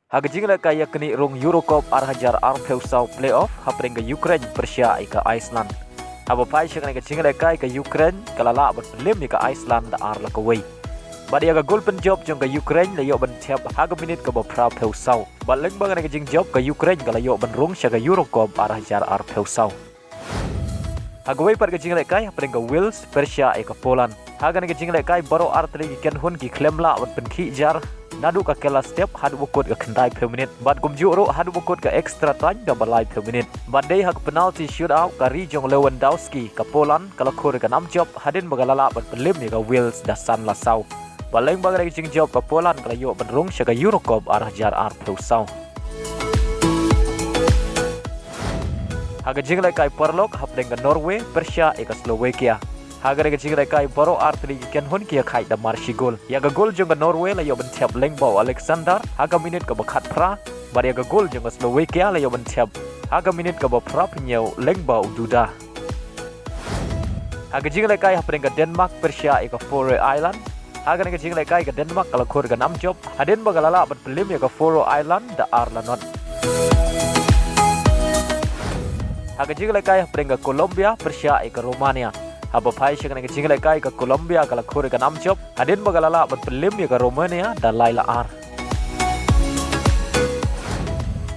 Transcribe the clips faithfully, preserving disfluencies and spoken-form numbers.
Ha ka jinglehkai ïa kane rung Euro Cup ar hajar arphew saw playoff hapdeng ka Ukraine pyrshah ïa ka Iceland. Haba phai sha kane ka jinglehkai ka Ukraine ka la lah ban pynlem ïa ka Iceland da ar la kawei. Bad ïa ka gol pynjop jong ka Ukraine la ïoh ban thep ha ka minit kaba phraphew saw. Bad lyngba kane ka jingjop ka Ukraine ka la ïoh ban rung sha ka Euro Cup ar hajar arphew saw. Ha kawei pat ka jinglehkai hapdeng ka Wales pyrshah ïa ka Poland. Ha kane ka jinglehkai baroh artylli ki kynhun ki khlem lah ban pynkhih jar naduh ka kylla step haduh ba kut ka khyndaiphew minit. Bad kumjuh ruh haduh ba kut ka extra time kaba laiphew minit. Bad dei ha ka penalty shootout ka ri jong Lewandowski ka Poland ka la khur ïa ka nam jop hadien ba ka la lah ban pynlem ïa ka Wales da san la saw. Bad lyngba kane ka jingjop ka Poland ka la ïoh ban rung sha ka Euro Cup ar hajar arphew saw. Ha ka jinglehkai paralok hapdeng ka Norway pyrshah ïa ka Slovakia. Ha kane ka jinglehkai baroh artylli ki kynhun ki ïakhaid da mar shi gol. Ïa ka gol jong ka Norway la ïoh ban thep lyngba u Alexander ha ka minit kaba khatphra. Bad ïa ka gol jong ka Slovakia la ïoh ban thep ha ka minit kaba phraphew hynñiew lyngba u Duda. Ha ka jinglehkai hapdeng ka Denmark pyrshah ïa ka Faroe Island. Ha kane ka jinglehkai ka Denmark ka la khur ïa ka nam jop hadien ba ka la lah ban pynlem ïa ka Faroe Island da ar la not. Ha ka jinglehkai hapdeng ka Colombia pyrshah ïa ka Romania. Haba phai sha kane ka jinglehkai ka Colombia ka la khur ïa ka nam jop hadien ba ka la lah ban pynlem ïa ka Romania da lai la ar.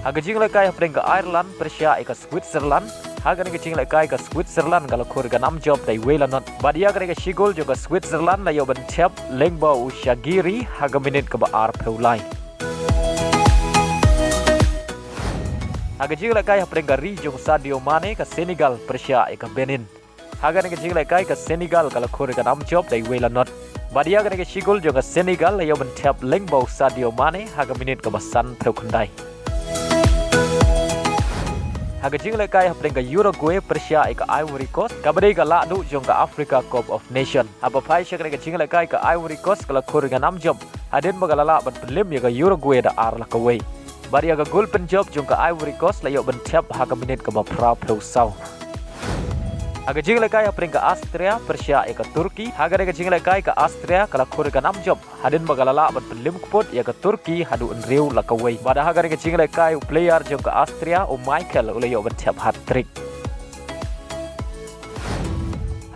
Ha ka jinglehkai hapdeng ka Ireland pyrshah ïa ka Switzerland. Ha kane ka jinglehkai ka Switzerland ka la khur ïa ka nam jop da iwei la not. Bad ïa kane ka shi gol jong ka Switzerland la ïoh ban thep lyngba u Shaqiri ha ka minit kaba arphew lai. Ha ka jinglehkai hapdeng ka ri jong Sadio Mane ka Senegal pyrshah ïa ka Benin. Ha kane ka jinglehkai ka Senegal ka la khur ïa ka nam jop da iwei la not. Bad ïa kane ka shi gol jong ka Senegal la ïoh ban thep lyngba u Sadio Mane ha ka minit kaba sanphew khyndai. Ha ka jinglehkai hapdeng ka Uruguay pyrshah ïa ka Ivory Coast kaba dei ka lahduh jong ka Africa Cup of Nation. Haba phai sha kane ka jinglehkai ka Ivory Coast ka la khur ïa ka nam jop hadien ba ka la lah ban pynlem ïa ka Uruguay da ar la kawei. Bad ïa ka gol pynjop jong ka Ivory Coast la ïoh ban thep ha ka minit kaba phraphew saw. Ha ka jinglehkai hapdeng ka Austria pyrshah ïa ka Turkey. Ha kane ka jinglehkai ka Austria ka la khur ïa ka nam jop hadien ba ka la lah ban pynlem kput ïa ka Turkey haduh hynriew la kawei. Bad ha kane ka jinglehkai u player jong ka Austria u Michael u la ïoh ban thep hat-trick.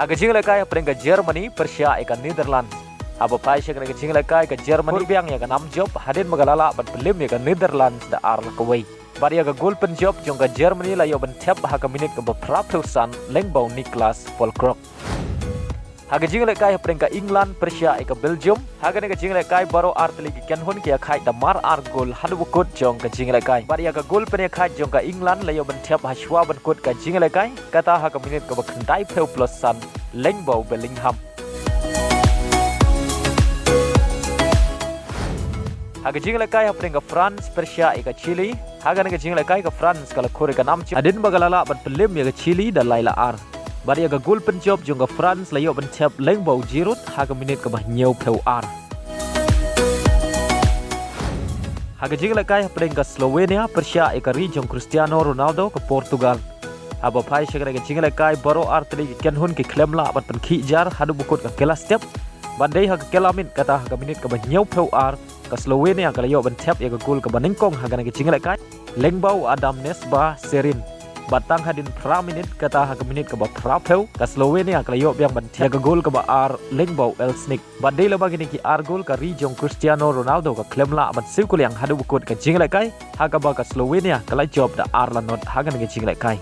Ha ka jinglehkai hapdeng ka Germany pyrshah ïa ka Netherlands. Haba phai sha kane ka jinglehkai ka Germany khur biang ïa ka nam jop hadien ba ka la lah ban pynlem ïa ka Netherlands da ar la kawei. Bad ïa ka gol pynjop jong ka Germany la ïoh ban thep ha ka minit kaba phraphew san lyngba u Niklas Füllkrug. Ha ka jinglehkai hapdeng ka England pyrshah ïa ka Belgium. Ha kane ka jinglehkai baroh artylli ki kynhun ki ïakhaid da mar ar gol haduh ba kut jong ka jinglehkai. Bad ïa ka gol pynïakhaid jong ka England la ïoh ban thep ha shuwa ban kut ka jinglehkai kata ha ka minit kaba khyndaiphew plus san lyngba u Bellingham. Ha ka jinglehkai hapdeng ka France pyrshah ïa ka Chile. Ha kane ka jinglehkai ka France ka la khur ïa ka nam jop hadien ba ka la lah ban pynlem ïa ka Chile da lai la ar. Bad ïa ka gol pynjop jong ka France la ïoh ban thep lyngba u Giroud ha ka minit kaba hynñiewphew ar. Ha ka jinglehkai hapdeng ka Slovenia pyrshah ïa ka ri jong Cristiano Ronaldo ka Portugal. Haba phai sha kane ka jinglehkai baroh artylli ki kynhun ki khlem lah ban pynkhih jar haduh ba kut ka kylla step. Bad dei ha ka kylla miet kata ha ka minit kaba hynñiewphew ar ka Slovenia ka la ïoh ban thep ïa ka gol kaba nyngkong ha kane ka jinglehkai lyngba u Adam Nesba Serin. Bad tang hadien phra minit kata ha ka minit kaba phraphew ka Slovenia ka la ïoh biang ban thep ïa ka gol kaba ar lyngba u Elsnik. Bad dei lyngba kine ki ar gol ka ri jong Cristiano Ronaldo ka khlem lah ban siew kuliang haduh ba kut ka jinglehkai ha kaba ka Slovenia ka la jop da ar la not ha kane ka jinglehkai.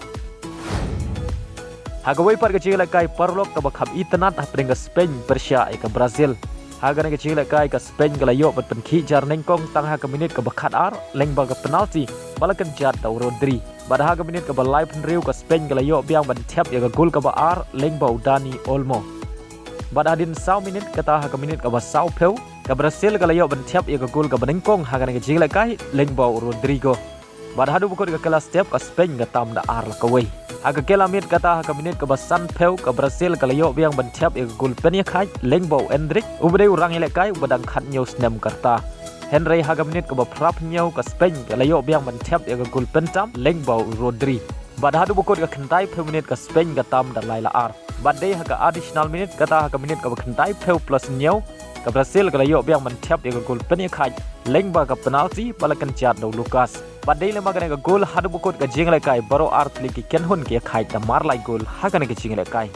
Ha kawei pat ka jinglehkai paralok kaba kham itynnad hapdeng ka Spain pyrshah ïa ka Brazil. Ha kane ka jinglehkai ka Spain ka la ïoh ban pynkhih jar nyngkong tang ha ka minit kaba khatar lyngba ka penalty ba la kynjat da u Rodri. Bad ha ka minit kaba laiphew hynriew ka Spain ka la ïoh biang ban thep ïa ka gol kaba ar lyngba u Dani Olmo. Bad hadien saw minit kata ha ka minit kaba sawphew ka Brazil ka la ïoh ban thep ïa ka gol kaba nyngkong ha kane ka jinglehkai lyngba u Rodrigo. Bad haduh ba kut ka kylla step ka Spain ka tam da ar la kawei. Ha ka kylla miet kata ha ka minit kaba sanphew ka Brazil ka la ïoh biang ban thep ïa ka gol pynïakhaid lyngba u Endrick uba dei u rangïalehkai uba dang khathynñiew snem ka rta. Hynrei ha ka minit kaba phraphew hynñiew ka Spain ka la ïoh biang ban thep ïa ka gol pyntam lyngba u Rodri. Bad haduh ba kut ka khyndaiphew minit ka Spain ka tam da lai la ar. Bad dei ha ka additional minute kata ha ka minit kaba khyndaiphew plus hynñiew ka Brazil ka la ïoh biang ban thep ïa ka gol pynïakhaid lyngba ka penalti ba la kynjat da u Lucas. Bad dei lyngba kane ka gol haduh ba kut ka jingïalehkai baroh ar tylli ki kynhun ki ïakhaid da mar lai gol ha kane ka jingïalehkai.